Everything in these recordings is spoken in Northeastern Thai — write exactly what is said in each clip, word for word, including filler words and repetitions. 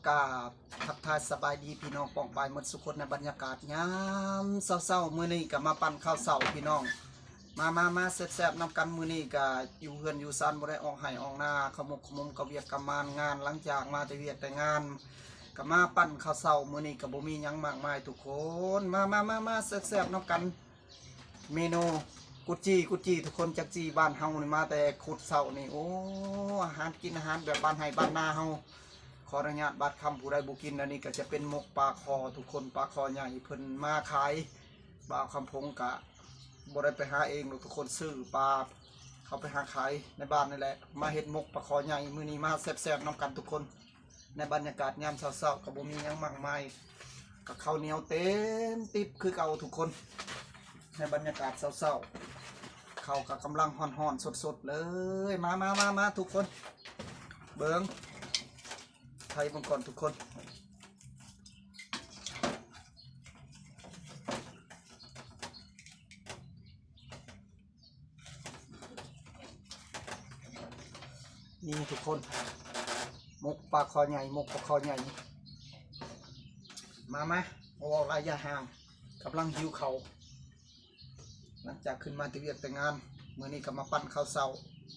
กราบทักทายสบายดีพี่น้องป้องปายหมดสุคนในบรรยากาศยามเช้าๆ มื้อนี้ก็มาปั่นข้าวเช้าพี่น้อง มามามาแซ่บๆนำกัน มื้อนี้ก็อยู่เฮือนอยู่ซานบ่ได้ออกไฮ่ออกนา ขมุกขมุมกับเวียกกับมานงาน หลังจากมาแต่เวียกแต่งาน ก็มาปั่นข้าวเช้า มื้อนี้ก็บ่มีหยังมากมายทุกคน มามามามาแซ่บๆนำกัน เมนูกุดจีกุดจีทุกคน จักจีบ้านเฮานี่มาแต่ขุดเช้านี่ โอ้ อาหารกินอาหารแบบบ้านไฮ่บ้านนาเฮา ขออนุญาตบาดคำ ผู้ใดบ่กิน อันนี้ก็จะเป็นหมกปลาคอทุกคน ปลาคอใหญ่เพิ่นมาขาย บ่าวคำพงกะบ่ได้ไปหาเองหรอกทุกคน ซื้อปลาเขาไปหาขายในบ้านนี่แหละ มาเฮ็ดหมกปลาคอใหญ่ มื้อนี้มาแซ่บๆนำกันทุกคน ในบรรยากาศยามเช้าๆก็บ่มีหยังมากมาย ก็ข้าวเหนียวเต็มติ๊บคือเก่าทุกคน ในบรรยากาศเช้าๆ ข้าวก็กำลังฮ้อนๆสดๆเลย มามามามาทุกคน เบิ่ง ไทยมังกรทุกคน นี่ทุกคน หมกปลาคอใหญ่ หมกปลาคอใหญ่ มามา บ่เว้าหลายอย่าห่าง กำลังหิวข้าว หลังจากขึ้นมาแต่เวียกแต่งาน มื้อนี้ก็มาปั่นข้าวเช้า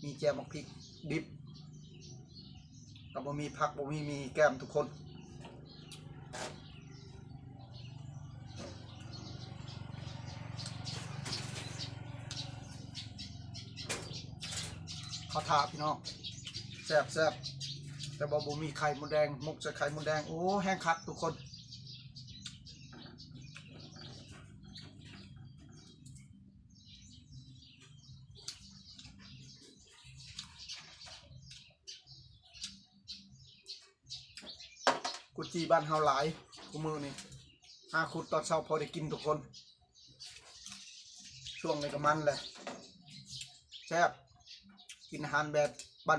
มีแจ่วหมากพริกดิบ ก็บ่มีผัก บ่มีหมี่แก้มทุกคน ข้าวถาพี่น้อง แซ่บแซ่บ แต่ว่าบ่มีไข่มดแดง หมกใส่ไข่มดแดง โอ้ แฮงคักทุกคน กุดจีบ้านเฮาหลาย คุมื้อนี่ หาขุดตอนเช้าพอได้กินทุกคน ช่วงนี้ก็มันแหละ แซ่บ กินอาหารแบบ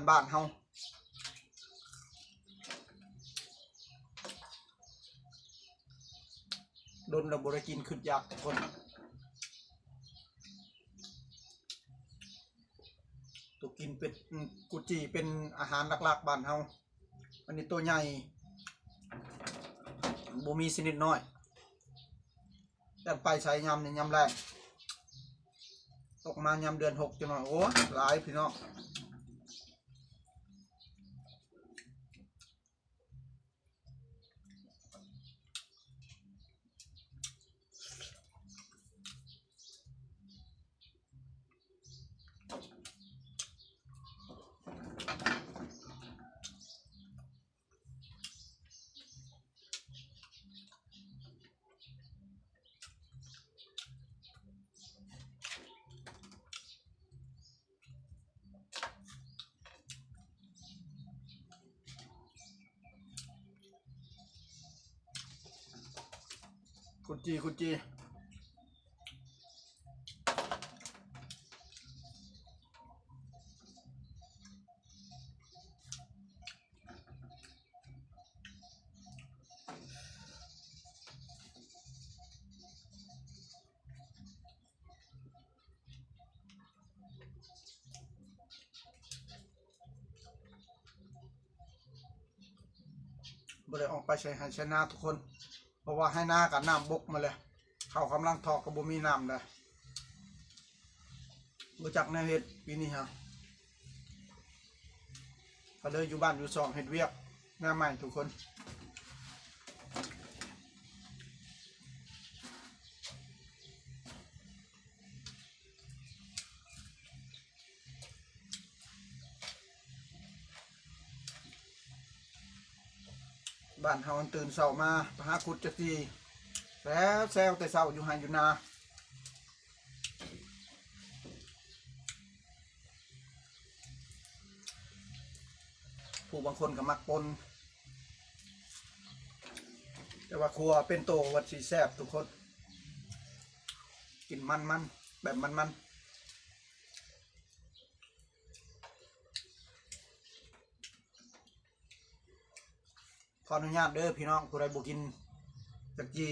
บ้านๆเฮา ดนแล้วบ่ได้กิน คิดอยากทุกคน ตัวกินเป็น อืม กุดจีเป็นอาหารหลักๆบ้านเฮา อันนี้ตัวใหญ่ บ่มีชนิดน้อย จั่งไปใส่ยามนี่ยามแลง ตกมายามเดือนหกจั่งหน่อย โอ้ หลายพี่น้อง กุดจีกุดจี บ่ได้ออกไปใส่ไฮ่ใส่นาทุกคน เพราะว่าไฮ่นาก็น้ำบกมาเลย ข้าวกำลังเทาะก็บ่มีน้ำเลย บ่จักแนวเฮ็ดปีนี้ฮะ ก็เลยอยู่บ้านอยู่ช่องเฮ็ดเวียกแนวใหม่ทุกคน บ้านเฮาตื่นเช้ามาไปหาขุดจักจี แซวแซวแต่เช้าอยู่ไฮ่อยู่นา ผู้บางคนก็มักป่น แต่ว่าคั่วเป็นโตว่าสิแซ่บทุกคน กินมันๆ แบบมันๆ ขออนุญาตเด้อพี่น้อง ผู้ใดบ่กินจักจี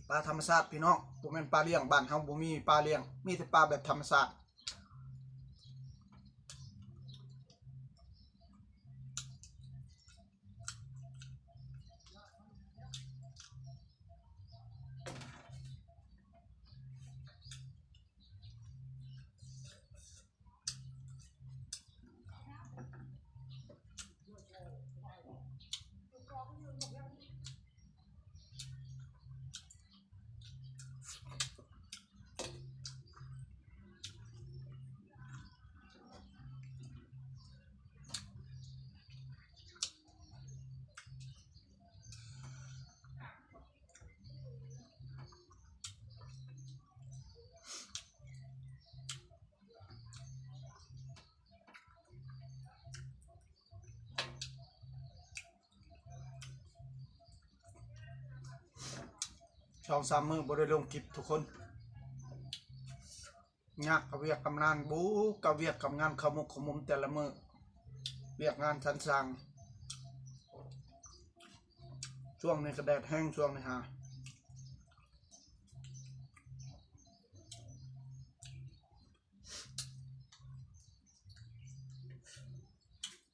ปลาธรรมชาติพี่น้อง บ่แม่นปลาเลี้ยง บ้านเฮาบ่มีปลาเลี้ยง มีแต่ปลาแบบธรรมชาติ สองสามมื้อบ่ได้ลงคลิปทุกคน ยากกับเวียกกับงาน บู๊กับเวียกกับงาน ขมุกขมุมแต่ละมื้อ เวียกงานสรรสร้าง ช่วงนี้ก็แดดแฮง ช่วงนี้ฮะ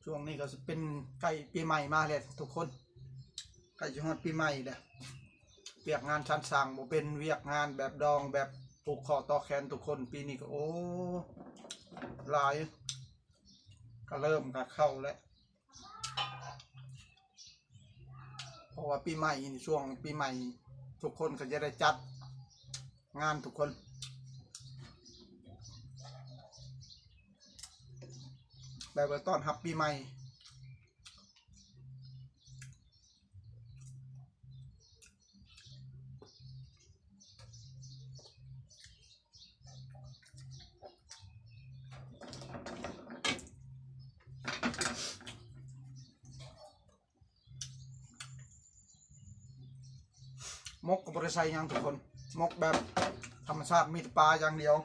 ช่วงนี้ก็สิเป็นใกล้ปีใหม่มาแล้วทุกคน ใกล้จะฮอดปีใหม่แล้ว เวียกงานสรรสร้างบ่เป็น เวียกงานแบบดองแบบผูกข้อต่อแขนทุกคน ปีนี้ก็ โอ้ หลาย ก็เริ่มก็เข้าแล้ว เพราะว่าปีใหม่นี่ ช่วงปีใหม่ ทุกคนก็จะได้จัดงานทุกคน แบบว่าต้อนรับปีใหม่ หมกก็บ่ได้ใส่หยังทุกคน หมกแบบธรรมชาติ มีแต่ปลาอย่างเดียว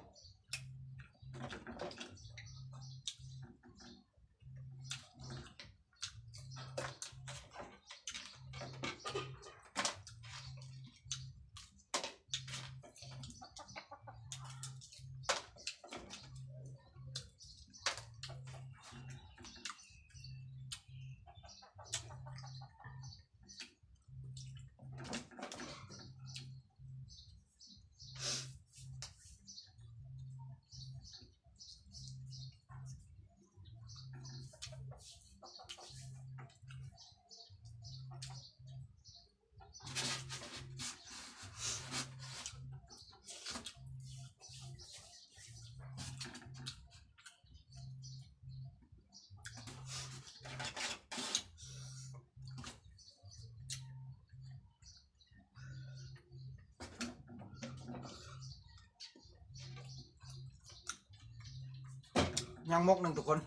ยังมกหนึ่งทุกคน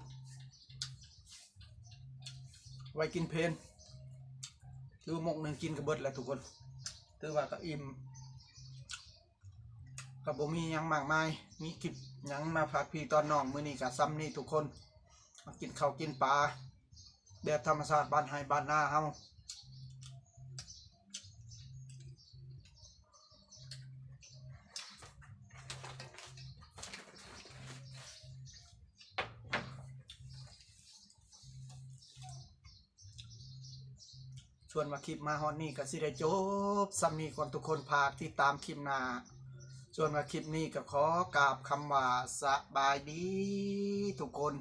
ไว้กินเพลน ถือมกหนึ่งกินก็เบิดแล้วทุกคน ถือว่าก็อิ่ม ก็บ่มีหยังมากมาย มีคลิปหยังมาฝากพี่ตอนน้อง มื้อนี้ก็ส่ำนี้ทุกคน มากินข้าวกินปลา แบบธรรมชาติบ้านไฮ่บ้านนาเฮา ส่วนว่าคลิปมาฮอดนี้ก็สิได้จบส่ำนี้ก่อนทุกคน ฝากติดตามคลิปหน้า ส่วนว่าคลิปนี้ก็ขอกราบคำว่าสบายดีทุกคน